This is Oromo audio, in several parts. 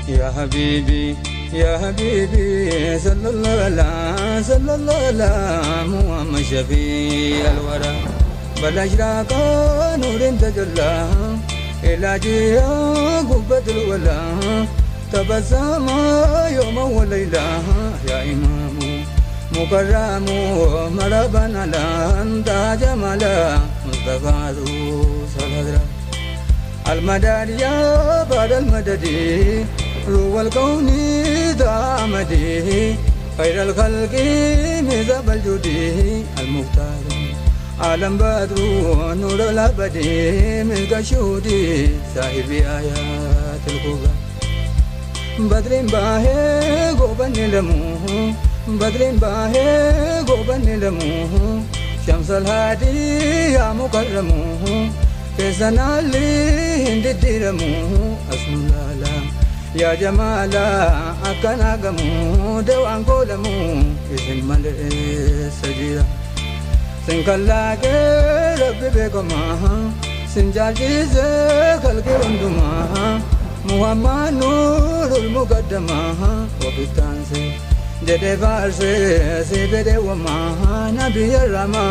يا حبيبي يا حبيبي صلى الله على صلى الله على محمد شفيع الورى بل أشراق نور تجلى إلى جهة قبة الولا تبسم يوما وليلة يا إمام مكرم مرحبا على أنت جمالا مصطفى صلى المدد يا بعد المدد روى الكون دامدي خير الخلق مذهب الجود المختار عالم بدر نور الأبد من كشود صاحب آيات الكبرى بدر باهي غوبن لمو بدر باهي غوبن لمو شمس الهادي يا مكرم كسنا لي هند ديرمو أسم الله يا جمالا أكنا غمو دوان قولمو اسم ملئ سجيرا سنكلا کے رب بےکما سنجاجی سے خلق ہندما محمد نور المقدمہ وبستان سے جدے بار سے سیبے وما نبی الرما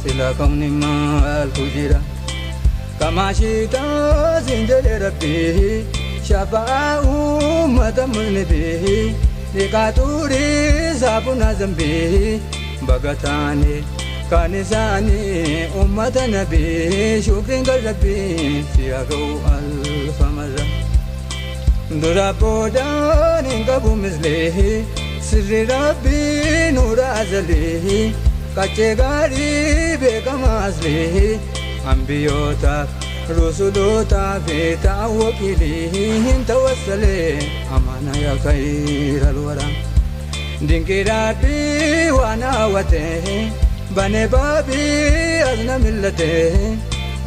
سلا کون مال کجرا کماشیتا سنجلے ربی شفا امت مذنبی لکاتوری صابنا ذنبی بگتانے كنساني أمة نبي شكر ربي سياقو ألف مرة درابو دان قبو مثله سر ربي نور أزله كچے غاري بكم أصله أنبيوتا رسولوتا في توكله توسله أمانة يا خير الورى دينك ربي وانا وته بنے بابی ازن ملتے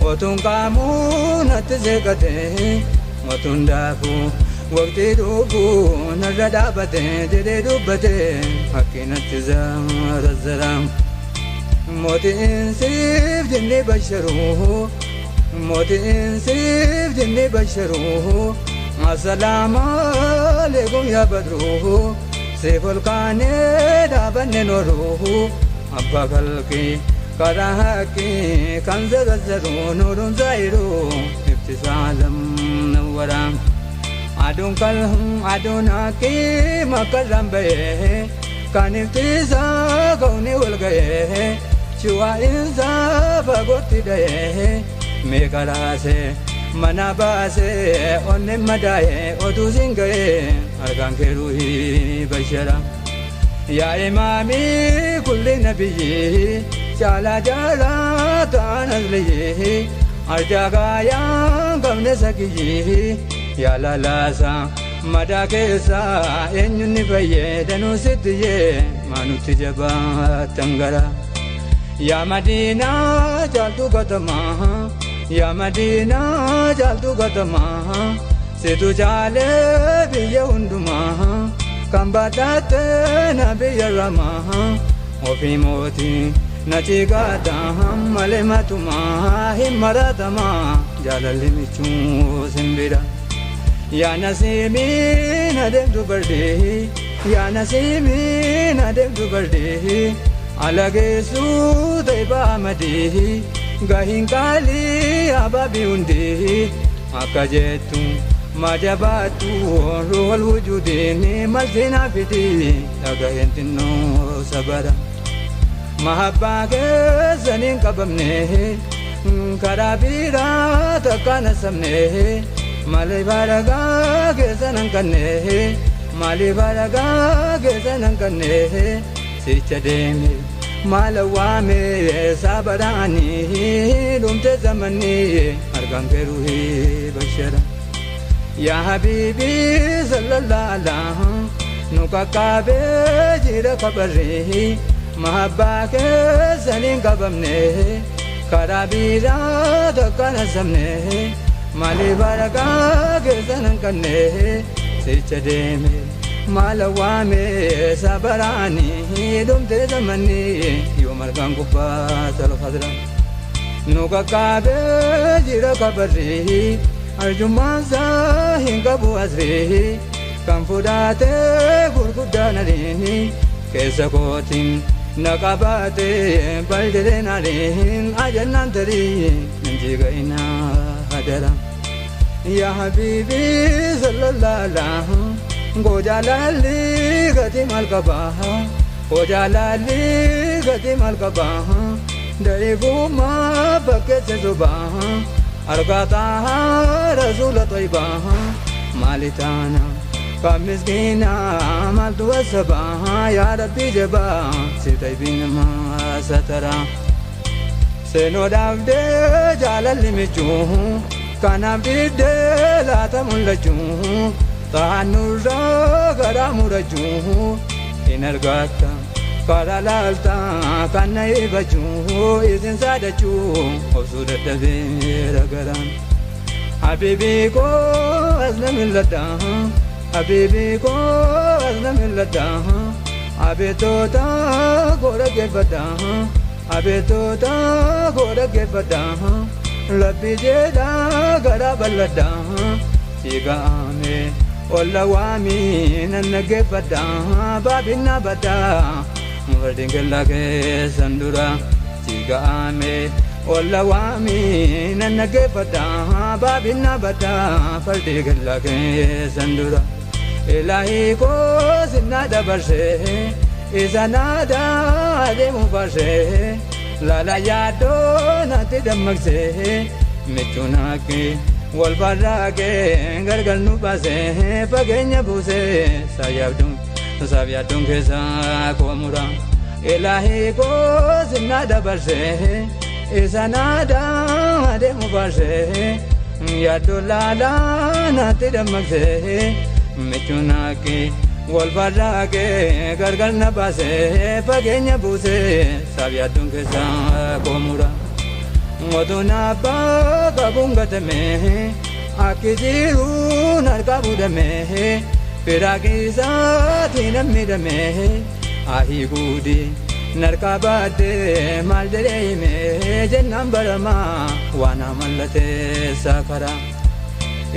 وتن قامون تزگتے وتن دافو وقت دوبو نردابتے دے دوبتے حقینت زار الزرام موت انصیف جن بشرو موت انصیف جن بشرو السلام علیکم یا بدرو سیف القانے دابن نورو أبا خلقي كراهكي كنز غزرو نور زائرو ابتسالا منورا عدو كلهم عدوناكي مكرم به كان ابتسا كوني والغيه شوا إنسا فقلت ده ميكراسي مناباسي أنم مدايه أدوزين غيه أرغان كروهي بشرا يا إمامي كل نبي جالا جالا تانزلي أرجا غايا قمن سكي يا لالاسا مدا كيسا إنيني بيه دنو ستي ما نتجبا تنگرا يا مدينة جالتو قدما يا مدينة جالتو قدما سيتو جالي بيه هندما كم بدات نبي الرما وفي موتي نتيجة ملمة ما همرة ما جلال مچو سنبرا يا نسيمي ندم دبردي يا نسيمي ندم دبردي على سود بامدي گهين قالي أبابي وندي أكجتو ما جباتو روح الوجود ملتنا فيدي لقيت إنه صبرا محبة سنين قبمني كرابيرا تكان سمني مالي بارغا كسنن كني مالي بارغا كسنن كني سيچدمي مالوامي صبراني دمت زمني أرغم بروحي بشرا يا حبيبي صلى الله عليه نكاكابي جير خبري محبة سنين قبمني كرابيرا تكن سمني مالي بركة سنن كني سيچدمي مالوامي صبراني دمت زمني يوم القام قبات الخضرا نكاكابي جير خبري أرجو ما زاهين قبو أزري Kan fudhatee gurguddaan aliin keessa kootiin na qabaatee baldileen aliin ajannaan tarii nan jigainaa hadara. Yaa habiibi sallallahu gojaalalli gati maal qabaa, gojaalalli gati maal qabaa, dariifummaa bakkeessa sobaa argataa rasuula toybaa maali taana kan miskiina maaltu wasabaa yaa rabbii jabaa si taybiin namaa satara. Seenoo dhaabdee jaalalli michuu kanaaf diddee laata mul'achuu taanurraa garaa murachuu hin argatta karaa laalta kan na ibachuu isin saadachuu obsuu dadhabeera garaan. Habiibii koo as na mil'adha, habiibii koo as na mil'adha, abeetota koo dhaggeeffadha, abeetota koo dhaggeeffadha, rabbi jedha garaa bal'adha, si ga'ame olla waamii nan dhaggeeffadha, baabinna badda fardiin kellaa keessan dura, si ga'ame olla waamii nan dhaggeeffadha, baabinna badda fardii kellaa keessan dura. Ilaahii koo sinna dabarsee isa naadaa adeemu barsee laala yaaddoo natti dammaqsee michuun haqqee wal barraaqee gargar nu baasee fageenya buusee saayyaabduun saaf yaadduun keessaa koo mura. Ilaahii koo sinna dabarsee isa naadaa adeemu barsee yaaddoo laala natti dammaqsee michuun haqqee wal barraaqee gargar na baasee fageenya buusee saaf yaadduun keessaa koo mura. Otuun abbaa qabuun gatame akki jiruun harka budame firaaqiisaatiin miidhame ahii guudii narkaa baadhee maal jedhee himee jennaan baramaa waan amallatee sakara.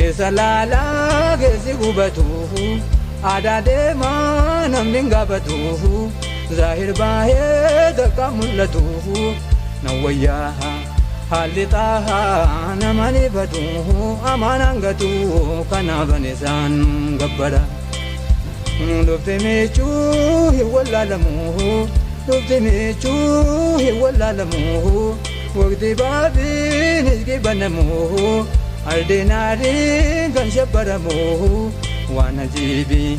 Isa laalaa keessi gubatu aadaa deemaa namni hin gaafatu zaahir baahee takka mul'atu nan wayyaa haalli xaahaa nama ni batu amaanaan gatu kanaafan isaan gabbara. Dhufti michuu hin wallaalamu, dhufti michuu hin wallaalamu, waqtii baabiin iski banamu aldinaariin kan shabbaramu waan ajiibii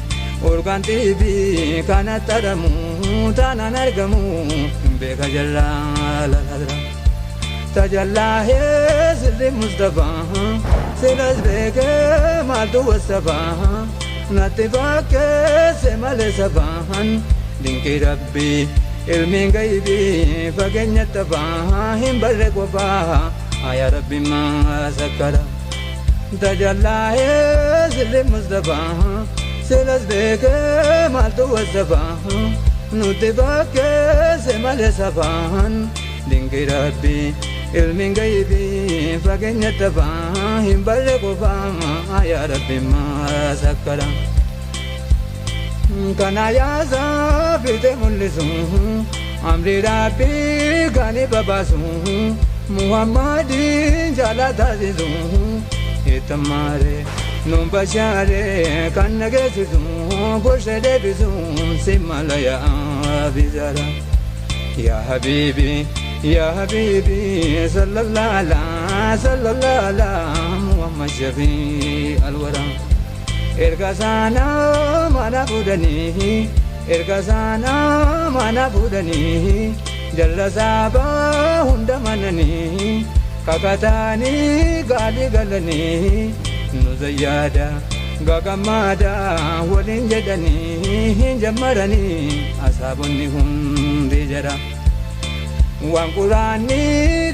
urgaan xiibii kan attaramu taanaan argamu hin beeka jallaa lalala. Tajallaahee sirri Mustafaa silas beekee maaltu wasafaa natti fakkeesse malee safaan dinqii rabbii ilmiin gaybii fageenya tafaa hin barre qofaa yaa rabbi maa sakkara. Tajallaahee sirri Mustafaa silas beekee maaltu wasafaa nutti fakkeesse malee safaan dinqii rabbii ilmiin gaybii fageenya tafaa hin barre qofaa yaa rabbi maa sakkara. Kana yaasaa fiite mul'isu amri rabbii kan babaasu Muhammadin jala taasisu ittamaare nuun bashaare kan nageessisu gorsa deebisu si mala yaa bizara. Yaa habiibi yaa habiibi sallallahu alaa sallallahu alaa Muhammad shafii alwara. Erga saanaa mana fuudhanii, erga saanaa mana fuudhanii, jalla saabaa hunda mananii kakataanii gaalii galanii nu zayyaada gagammaada waliin jedhanii hin jammaranii asaabonni hundi jedha. Waan quraanni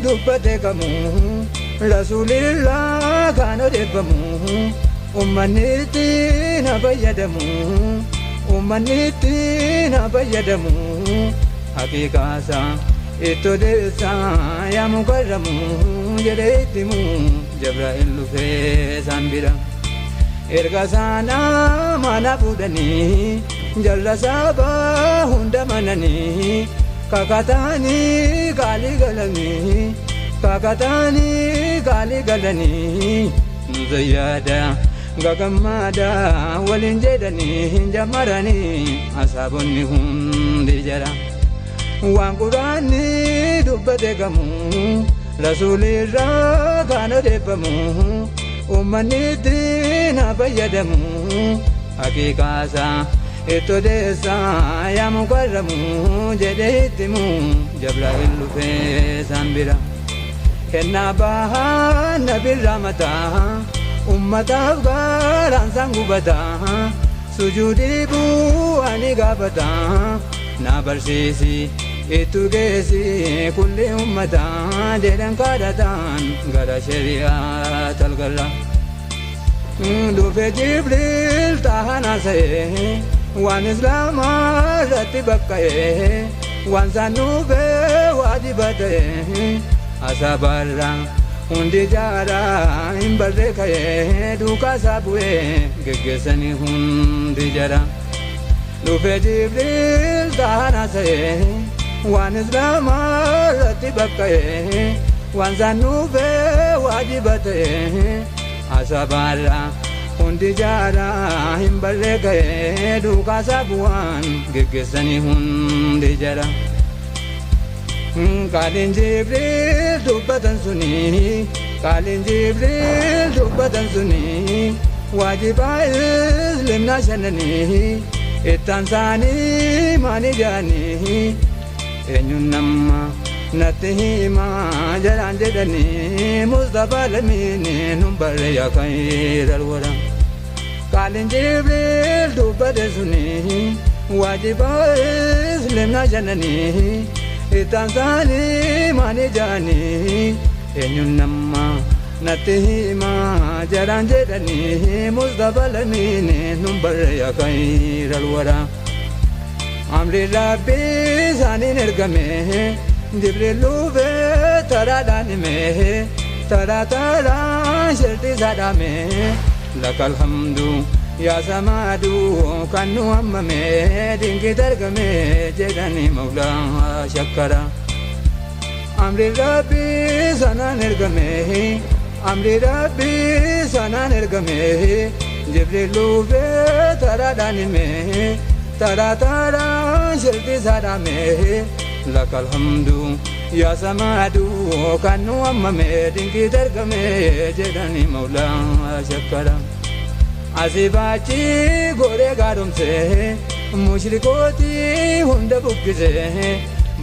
dubbate kamuu rasuulillaa kan odeeffamu ummanni itti na fayyadamu, ummanni itti na fayyadamu, haqiiqaasa itti odeessaa yaa mukarramu jedhee itti himu Jabraa'il dhufee isaan bira. Erga sana mana fuudhanii jalla saba hunda mananii kakatanii qaalii galanii kakatanii qaalii galanii nu zayyaada gagammaada waliin jedhanii hin jammaranii asaabonni hundi jara waan quraanni dubbate gamu rasuulirraa kan odeeffamu uummanni ittiin haa fayyadamu haqiiqaasaa itti odeessaa yaa mukarramu jedhee itti himu Jabraa'il dhufee isaan bira kennaa bahaa nabirraa mataa ummataaf gaaraan isaan gubataa sujuudii bu'anii gaafataa na barsiisi ittu geessi kulli ummataa jedhan kadhataan gara shari'aa talgarra. Dhufe Jibriil tahan haasa'ee waan islaamaa irratti bakka'ee waan isaan dhufee waajiba ta'ee asabarra hundi jaaraa hin barree ka'ee duukaa isaa bu'ee geggeessanii hundi jara. Dhufe Jibriil tahan haasa'ee waan islaamaa irratti bakka'ee waan isaan dhufee waajiba ta'ee asabarra hundi jaaraa hin barree ka'ee duukaa isaa bu'aan geggeessanii hundi jara. Qaaliin Jibriil dubbatan suni qaaliin Jibriil dubbatan suni waajibaa islimnaa shananii ittaan isaanii maani jaanii eenyuun nama natti himaa jalaan jedhanii Mustapha lamiini nun barre yaa khayral wara. Qaaliin Jibriil dubbate suni waajibaa islimnaa shananii ittaan isaanii maani jaanii eenyuun nama natti himaa jalaan jedhanii Mustapha lamiini nun barre yaa khayral wara. Amri Rabbii isaaniin ergame Jibriil dhufee taraadhaan hime taraa taraan shirti isaa dhaame lakal hamdu yaa samaadu kan nu hammame dinqii dargame jedhanii mawlaa shakkara. Amri Rabbii sanaan ergame amri Rabbii sanaan ergame Jibriil dhufee taraadhaan hime taraa taraan shirti isaa dhaame lakal hamdu yaa samaadu kan nu hammame dinqii dargame jedhanii mawlaa shakkara. Asii baachi godhee gaadhomse mushrikooti hunda buqqise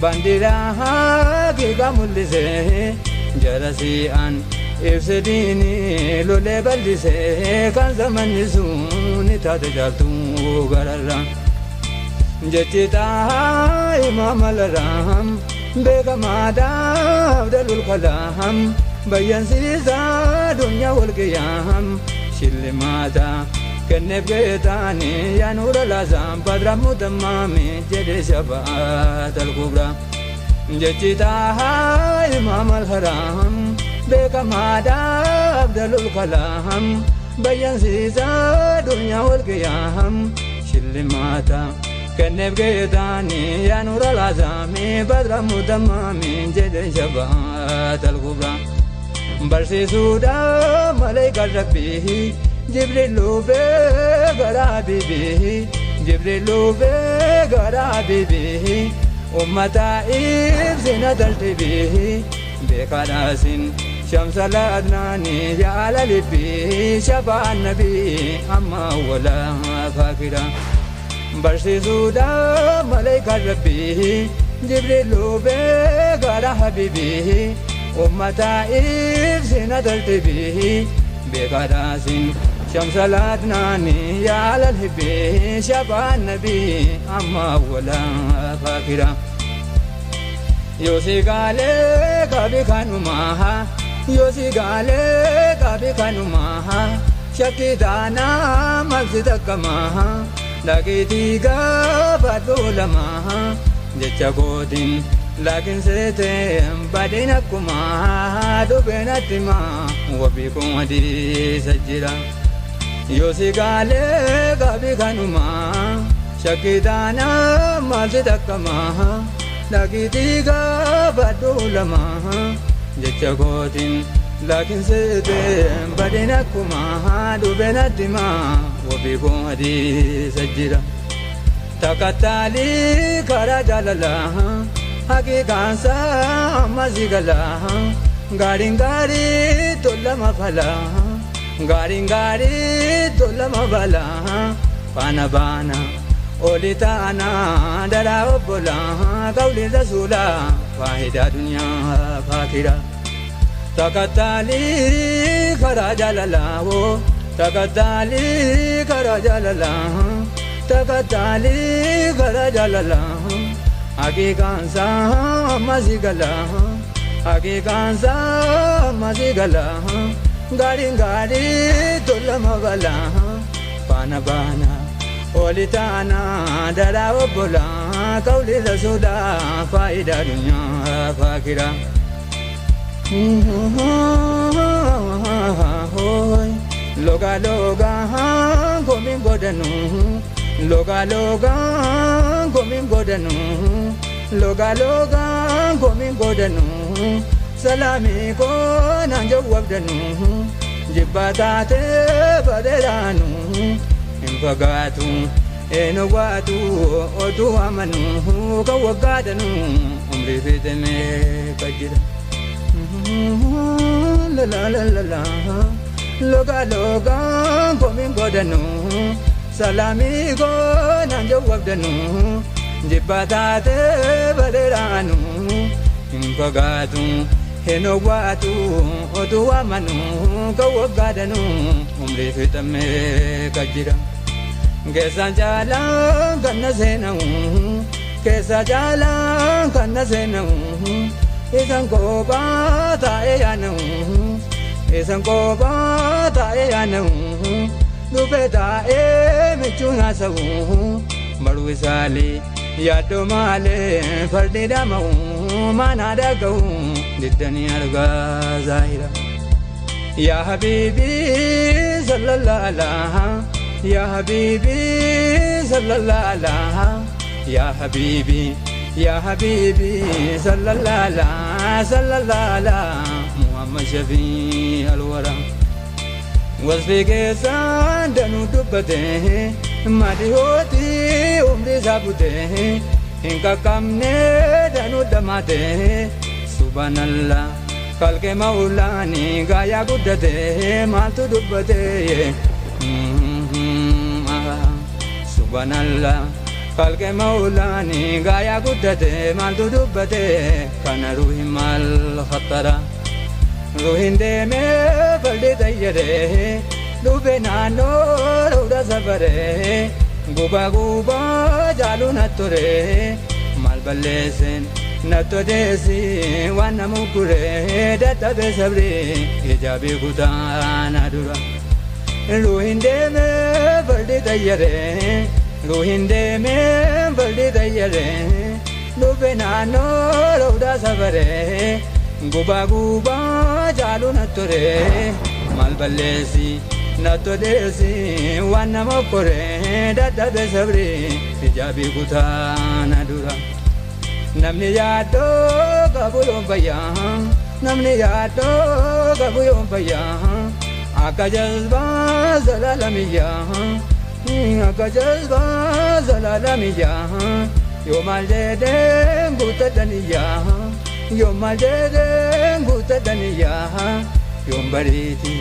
bandiraa haqiiqaa mul'ise jara si'an ibsa diinii lolee bal'ise kan zamanni sun taate jaaltuu gararra. Jechi taa imaama laraam beekamaadhaa abdalul kalaam bayyansiisaa dunyaa wal qiyyaam shillimaata kenneef geetaani yaa nuura laasaan badra mutammaami jedhe shafaat al-kubra. Jechi taa imaama al-haraam beekamaadhaa abdalul kalaam bayyansiisaa dunyaa wal qiyyaam shillimaata kenneef geetaani yaa nuura laasaami badra mutammaami jedhe shafaat al-kubra. Barsiisuudha maleekaa Rabbii Jibriil dhufee gara Habiibii Jibriil dhufee gara Habiibii ummata ibsina tartiibii beekaadhaasin shamsa laadnaanii yaala libbii shafaan nabii amma walaa faakira. Barsiisuudha maleekaa Rabbii Jibriil dhufee gara Habiibii ummata ibsina tartiibii beekaadhaasin shamsa laadnaanii yaala libbii shafaan nabii amma walaa faakira. Yoosi gaalee qabi kanumaa yoosi gaalee qabi kanumaa shakkii taanaa maalsi takkamaa dhaqiitii gaafadhu lamaa jecha kootiin laakiin seetee badeen akkumaa dhufeen attimaa wabii kun hadiisa jira. Yosigaalee gaabii kanumaa shakkitaana maalti takkamaa dhagiitii gaafadhu lamaa jecha kootiin laakiin seetee badin akkumaa dhubeen addimaa wabii koo hadiisa jira. Takattaalii karaa jaalalaa haqiiqaansaa amma sigalaa gaariin gaarii tola falaa. Gaariin gaarii tola mabalaa faana baana oli taana daraa obbolaa qawliin rasuulaa faayidaa duniyaa faakira. Takattaalii karaa jaalalaa woo takattaalii karaa jaalalaa takattaalii karaa jaalalaa haqiiqaansaa amma sigalaa haqiiqaansaa amma sigalaa. Gaariin gaarii tola mabalaa faana baana oli taana daraa obbolaa qawli rasuulaa faayidaa duniyaa faakira. Loga loga komiin godhanu loga loga komiin godhanu loga loga komiin godhanu. Salaami koonaan jawwabdanu jibbaa taatee bareedaanu hin fagaatu eenyu waatu oduu amanu kan waggaadhanu umrii fiixamee kan jira. Loga loga komiin godhanu salaami koonaan jawwabdanu jibbaa taatee bareedaanu hin fagaatu. Henowaatu oduu amanu kan waggaadhanu umrii fixamee kan jira. Keessa jaalaan kan na seenamu keessa jaalaan kan na seenamu isaan kophaa taa'ee yaanamu isaan kophaa taa'ee yaanamu dhufee taa'ee michuun haasa'u baruu isaalee yaaddoo maalee fardi dhama'u mana dhaga'u. Diddanii argaa zaahira. Yaa habiibi sallallahu alaihi yaa habiibi sallallahu alaihi yaa habiibi yaa habiibi sallallahu alaihi sallallahu alaihi Muhammad Shafii alwara. Wasfi keessaan danuu dubbatee madihootii umrii isaa butee hin qaqqabne danuu dhamaatee. Subhanallah kalqee maulaani gaayaa guddatee maaltu dubbatee Subhanallah kalqee maulaani gaayaa guddatee maaltu dubbatee kana ruuhi maal khattara ruuhin deemee falli tayyaree dhufee naannoo roora safaree gubaa gubaa jaaluun hatturee maal balleesseen. Natto deesi waan namu guree dadhabee sabree ijaabii kutaana dura. Ruuhin deemee fardi tayyaree ruuhin deemee fardi tayyaree dhufe naannoo roobdaa safaree gubaa gubaa jaalu nattoree maal balleessi natto deesi waan nama koree dadhabee sabree ijaabii kutaana dura. Namni yaaddoo qabu yoon fayyaa namni yaaddoo qabu yoon fayyaa akka jazbaa zalaalamiyyaa akka jazbaa zalaalamiyyaa yoo maal jedheen guuttataniyyaa yoo maal jedheen guuttataniyyaa yoon bariiti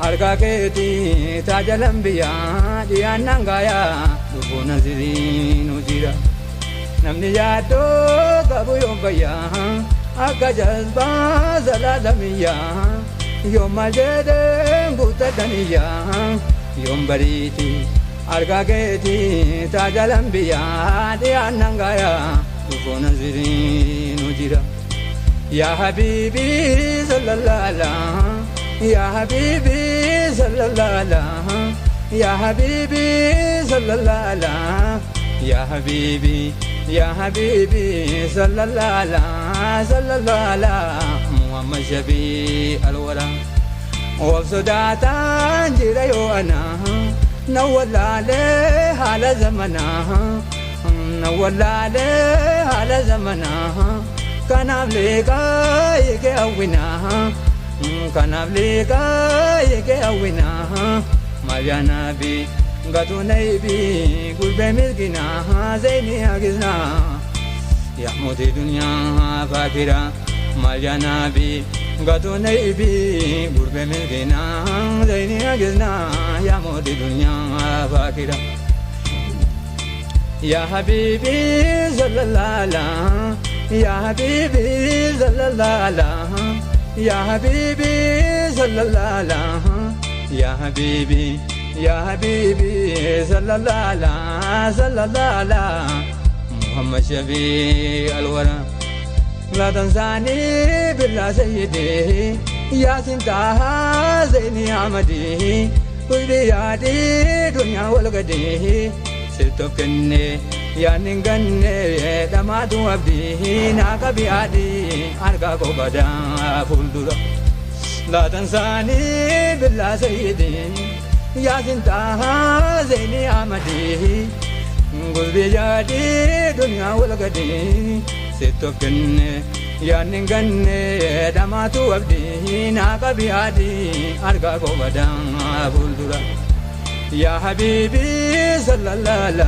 harka keetii taajalan biyyaa dhiyaannaan gaayaa dhufuun asiriinu jira. Namni yaaddoo qabu yoon fayyaa akka jazbaa zalaalamiyyaa yoo maal jedheen guuttataniyyaa yoon bariiti harka keetii taajalan biyyaa dhiyaannaan gaayaa dhufuun asiriinu jira. Yaa habiibi sallallahu alaihi yaa habiibi sallallahu alaihi yaa habiibi sallallahu alaihi yaa habiibi. Ya habibi sallallahu alaihi sallallahu alaihi Muhammad Shafi alwara. Of sodaataan jira yoo ana na wallaalee haala zamanaa na wallaalee haala zamanaa kanaaf liqaa hiikee hawwinaa kanaaf liqaa hiikee hawwinaa maal gatuu naibi gurbee milkinaa zeyni hagisnaa yaa mootii duniyaa faakiraa maal gatuu naibi gurbee milkinaa zeyni hagisnaa yaa mootii duniyaa faakiraa. Ya habibi sallallahu ya habibi sallallahu ya habibi sallallahu ya habibi ya habibi sallallahu sallallahu Muhammad shafi alwara la tansani billah sayyidi yasin taha zaini amadi kulli yadi dunya wal gadi sirtoof kenne yaanni ganne dhamaatu abdii naa qabi adii argaa koo badaa fuuldura laatansaanii billaa sayyidii yaasin taahaa zeyni amadii gulbii yaadii duniyaa wal gadii sirtoof kenne yaanni ganne dhamaatu abdii naa qabi adii argaa koo badaa fuuldura. Ya habibi sallallahu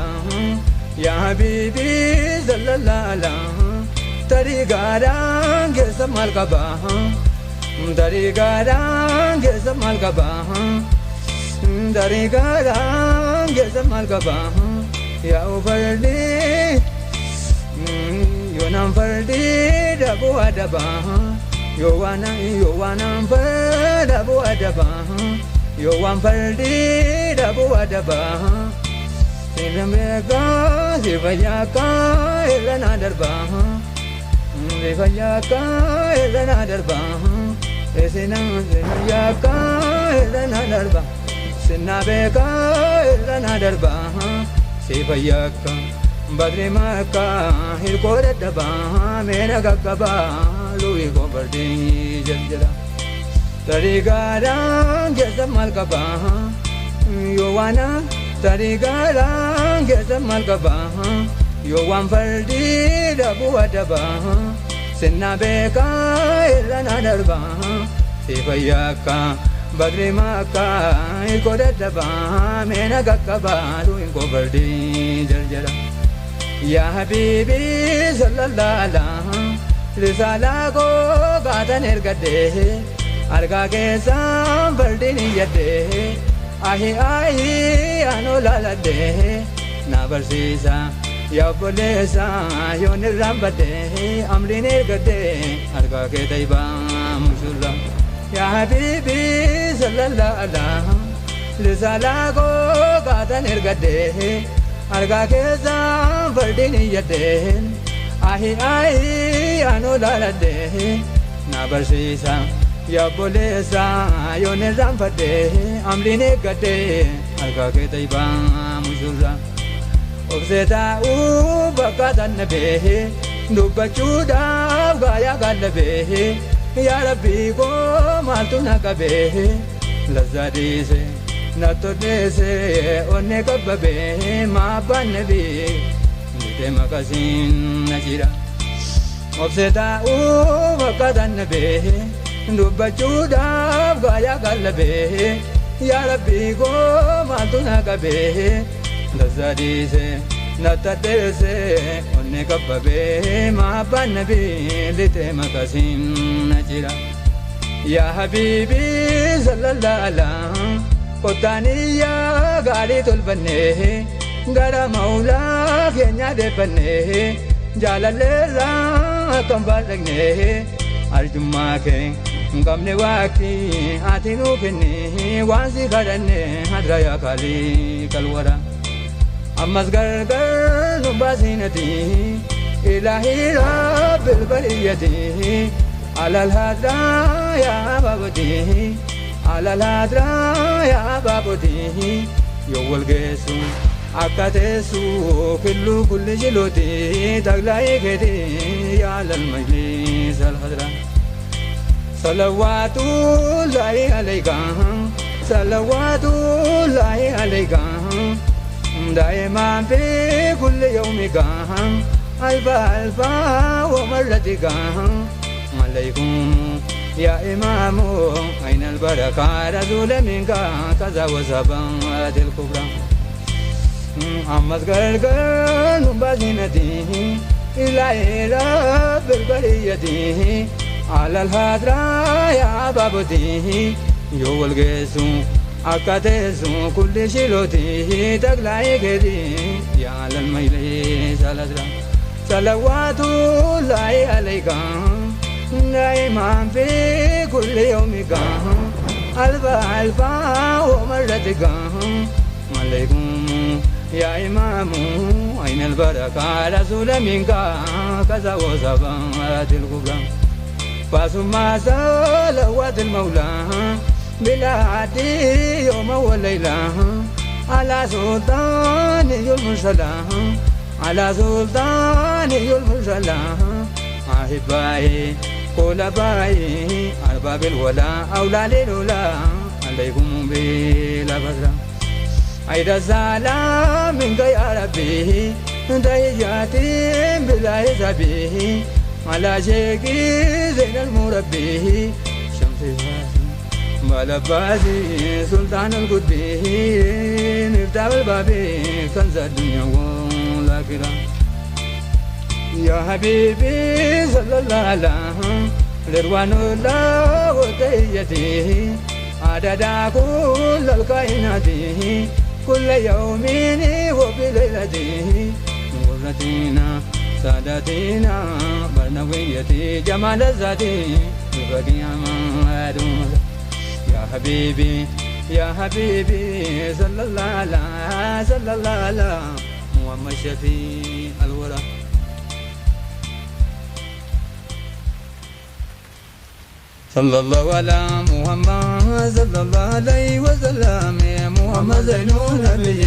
ya habibi sallallahu tarigaaraan keessa maal qaba tarigaaraan keessa maal qaba tarigaaraan keessa maal qaba yaa ufardi yoo naan fardi dhabuu adaba yoo waan fardi dhabuu adaba. Yoo waan fardi dhabuu adaba sirna beekaa sirba yaakkaa irra naa darba sirba yaakkaa irra naa darba sirna yaakkaa irra naa darba sirna beekaa irra naa darba sirba yaakkaa badri maakkaa hirkoo dadhabaa meena qaqqabaa luwii koo fardi jala. Tarigaaraan keessa maal qaba yoo waan tarigaaraan keessa maal qaba yoo waan fardi dhabuu adaba sinna beekaa irra naa darba sifa yaakkaa badri maakkaa hirkoo dadhabaa meena qaqqabaa luwii koo fardi jarjara. Yaa habiibi sallallahu risaalaa koo kaatan ergadhee. Argaa keessaan fardiin iyyadhee ahi ahi anoo laaladhee na barsiisa yaa obboleessa yoon irraanfadhee amriin ergadhee argaa kee taybaa mushurra. Yaa habiibi sallallahu risaalaa koo kaatan ergadhee argaa keessaan fardiin iyyadhee ahi ahi anoo laaladhee na barsiisa. Yaa obboleessa yoon irraanfadhee amriin eeggadhee argaa kee taybaa mushurra. Obsee taa'uu bakka tannabee dubbachuudhaaf gaayaa gaallabee yaa rabbii koo maaltu na qabee lazzaa dhiise na tolleesse onnee qabbabee maabbaan nabii bitee maqasiin na jira. Obsee taa'uu bakka tannabee dubbachuudhaaf gaayaa gaallabee yaa rabbii koo maaltu na qabee lazzaa dhiise na taddeesse onnee qabbabee maabbaan nabii litee maqasiin na jira. Yaa habiibi sallallahu qottaaniyyaa gaarii tolfannee gara maulaa keenyaa deeffannee jaalalleerraa akkam baadhaqnee arjummaa kee hin qabne waaqii ati nuu kenne waan si kadhanne hadra yaa kaalii kalwara. Ammas gargar nu baasinati ilaahi rabbil bariyyati alal hadra yaa baaboti alal hadra yaa baaboti yoo wal geessu akka teessu killuu kulli jilooti taglaayii keeti yaa lal majlis al hadra. صلوات الله عليك صلوات الله عليك دائما في كل يوم ألف ألفا ومرتك عليكم يا إمام أين البركة رسول منك كذا وسبات الكبرى أمس قرقر بزينته إلى رب البرية على الهدرة يا بابتي يو القيسو أكتسو كل شلوتي تقلعي كدي يا على الميلي سالدرا صلوات الله عليك دائما في كل يوم ألف ألفا ومرتك عليكم يا إمام أين البركة رسول منك كذا وسبات الكبرى فثم صلوات المولى بلا عدي يوم وليلة على سلطان المرسلة على سلطان المرسلة أحبائي خلفائي أرباب الولاء أولى للولا عليكم بلا بدر عيد السلام منك يا ربي تحياتي بلا حسابي على شيخي زين المربي شمس ملباسي سلطان القطبي مفتاح الباب كنز الدنيا والآخرة يا حبيبي صلى الله عليه رضوان الله وتحيته عدد كل الكائنات كل يوم وبليلته غرتنا سادتنا برنويتي جمال الذات بقيامة يا حبيبي يا حبيبي صلى الله عليه صلى الله على محمد شفيع الورى. صلى الله على محمد صلى الله عليه وسلم محمد زين النبي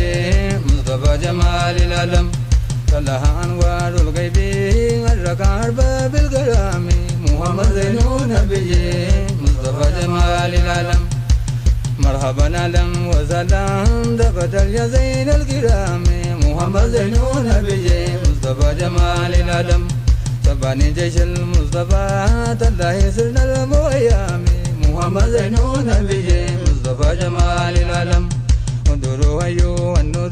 مصطفى جمال العالم طلع أنوار الغيب غرق أرباب الكرام محمد زين النبي مصطفى جمال العالم مرحبا أهلا وسلام دفت يا زين الكرام محمد زين النبي مصطفى جمال العالم سباني جيش المصطفى تالله سرنا المؤيام محمد زين النبي مصطفى جمال العالم انظروا أيها النور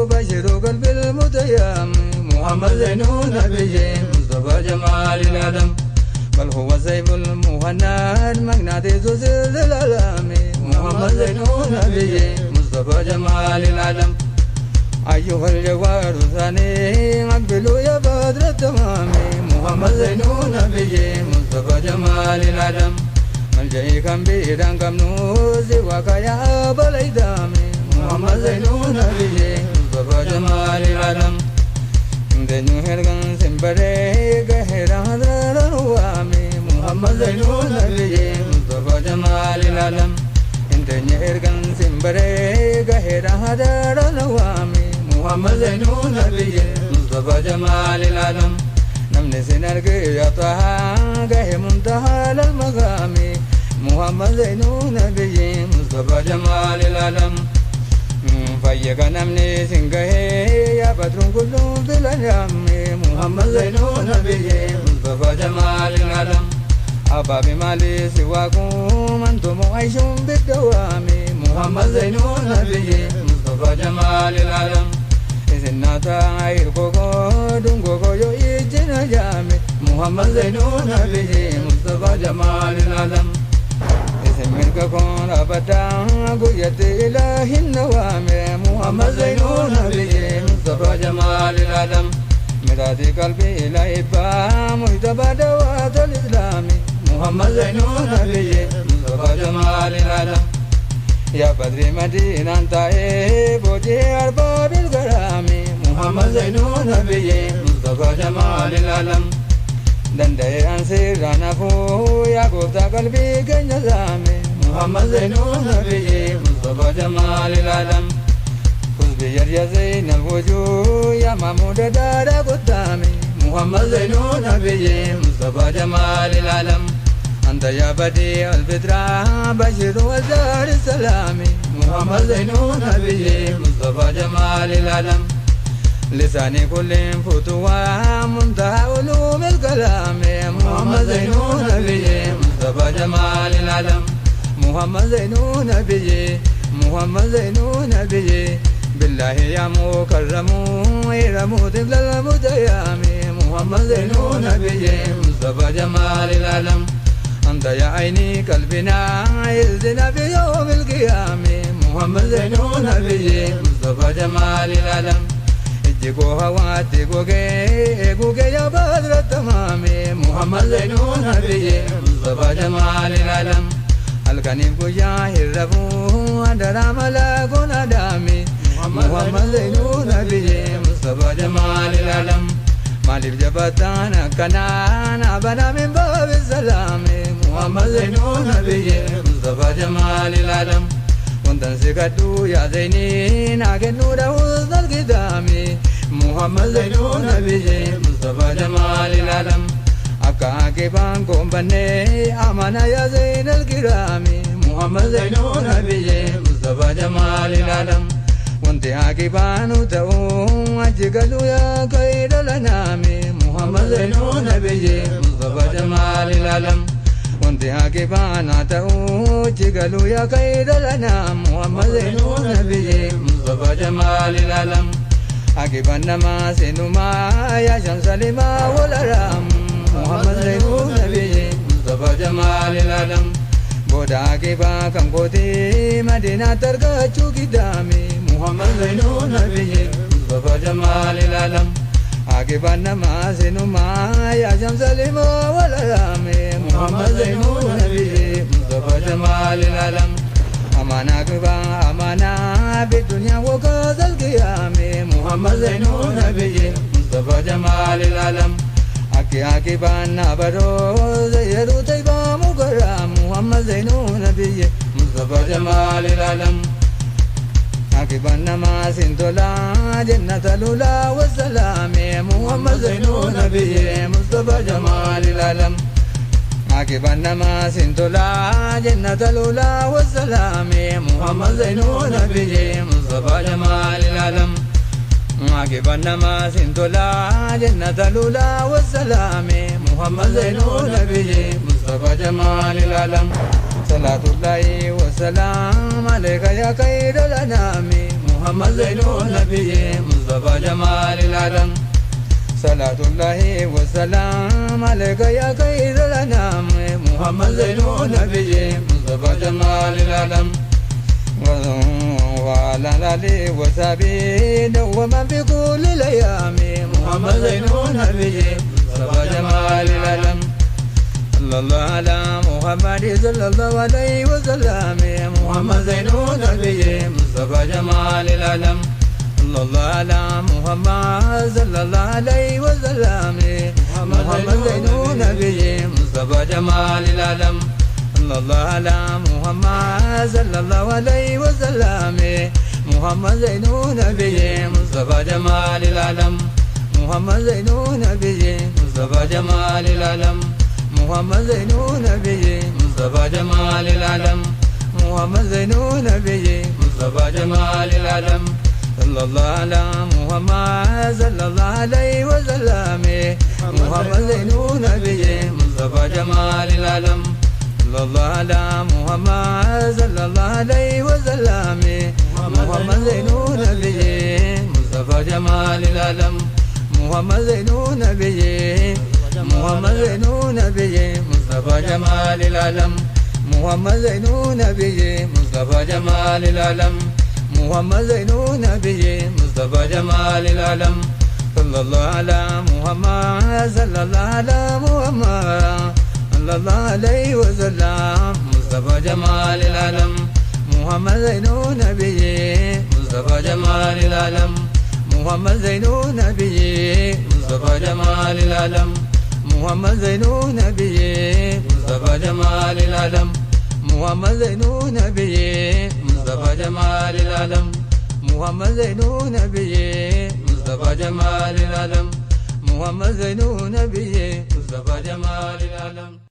بشروا قلب المتيام محمد زين النبي مصطفى جمال العالم بل هو سيف المهند مغناطيس سر العالم محمد زين النبي مصطفى جمال العالم أيها الجوار الثاني أقبلوا يا بدر التمام محمد زين النبي مصطفى جمال العالم ملجئي كم بيدان كم نور سواك يا أبا الأيتام محمد زين النبي مصطفى جمال العالم دنيو هرغن سمبري گهرا روامي محمد زين النبي مصطفى جمال العالم دنيو هرغن سمبري گهرا روامي محمد زين النبي مصطفى جمال العالم نمني سنرق يا طه گه منتهى المقام محمد زين النبي مصطفى جمال العالم فيك نمني سنگه يا بدر كل في الأيام محمد زين النبي مصطفى جمال العالم أبا بمالي سواكم أنتم عيش بالدوام محمد زين النبي مصطفى جمال العالم إذن تعير كوكو دونكو يجينا جامي محمد زين النبي مصطفى جمال العالم منك أبدا قيت إله النوام محمد زين النبي مصطفى جمال العالم مرادي قلبي إلى إبا مجتبى دوات الإسلام محمد زين النبي مصطفى جمال العالم يا بدر مدينة طيب وجه أرباب الكرام محمد زين النبي مصطفى جمال العالم دندي أنسير نفو يا قوت قلبي كنزامي محمد زين النبي مصطفى جمال العالم خذ بيد يا زين الوجوه يا محمود دار قدامي محمد زين النبي مصطفى جمال العالم أنت يا بديع الفطرة بشر وزار السلام محمد زين نبي مصطفى جمال العالم لسان كل فتوى منتهى علوم الكلام محمد زين نبي مصطفى جمال العالم محمد زين نبي محمد زين نبي بالله يا مكرم إرم طفل المتيام محمد زين نبي مصطفى جمال العالم أنت يا عيني قلبنا يزدنا في يوم القيامة محمد زين نبي مصطفى جمال العالم اجيكو هواتي كوكي كوكي يا بدر التمام محمد زين نبي مصطفى جمال العالم الكنيف يا هربو أدرى ملاك أدامي محمد زين نبي مصطفى جمال العالم مالف جبتانا كنانا بنا من باب السلام محمد زين نبي مصطفى جمال العالم وانتنسكتو يا زيني ناكنو له القدام محمد زين نبي مصطفى جمال العالم أكاكبان كومبني أمانا يا زين الكرام محمد زين نبي مصطفى جمال العالم وانت عاقبان تؤوم أجقلوا يا خير الأنام محمد زين نبي مصطفى جمال العالم وانت عاقبان تؤوم أجقلوا يا خير الأنام محمد زين نبي مصطفى جمال العالم عاقبان ما سنما يا شمس لما والأرام محمد زين نبي مصطفى جمال العالم بودا عاقبا كم قوتي مدينة ترقى قدامي محمد زين نبي مصطفى جمال العالم عاقبنا ما سنما يا شمس لما والأرام محمد زين نبي مصطفى جمال العالم أمانا كبا أمانا بالدنيا وكذا القيام محمد زين نبي مصطفى جمال العالم أكي عاقبنا برو زيرو طيبا مكرم محمد زين نبي مصطفى جمال العالم عاقبنا ما سنتولا جنة الأولى والسلام محمد زين نبي مصطفى جمال العالم عاقبنا ما سنتولا جنة الأولى والسلام محمد زين نبي مصطفى جمال العالم عاقبنا ما سنتولا جنة الأولى والسلام محمد زين نبي مصطفى جمال العالم صلاة الله والسلام عليك يا خير الأنام محمد زين نبي مصطفى جمال العالم صلاة الله والسلام عليك يا خير الأنام محمد زين نبي مصطفى جمال العالم وعلى آله وصحبه ومن في كل الأيام محمد زين نبي مصطفى جمال العالم صلى الله على محمد صلى الله عليه وسلم محمد زين نبي مصطفى جمال العالم صلى الله على محمد صلى الله عليه وسلم محمد زين نبي مصطفى جمال العالم صلى الله على محمد صلى الله عليه وسلم محمد زين نبي مصطفى جمال العالم محمد زين نبي مصطفى جمال العالم محمد زين نبي مصطفى جمال العالم محمد زين نبي مصطفى جمال العالم صلى الله على محمد صلى الله عليه وسلم محمد زين نبي مصطفى جمال العالم صلى الله على محمد صلى الله عليه وسلم محمد زين نبي مصطفى جمال العالم محمد زين نبي محمد زين نبي مصطفى جمال العالم محمد زين نبي مصطفى جمال العالم محمد زين نبي مصطفى جمال العالم صلى الله على محمد صلى الله على محمد صلى الله عليه وسلم مصطفى جمال العالم محمد زين نبي مصطفى جمال العالم محمد زين نبي مصطفى جمال العالم محمد زين نبي مصطفى جمال العالم محمد زين نبي مصطفى جمال العالم محمد زين نبي مصطفى جمال العالم محمد زين نبي مصطفى جمال العالم.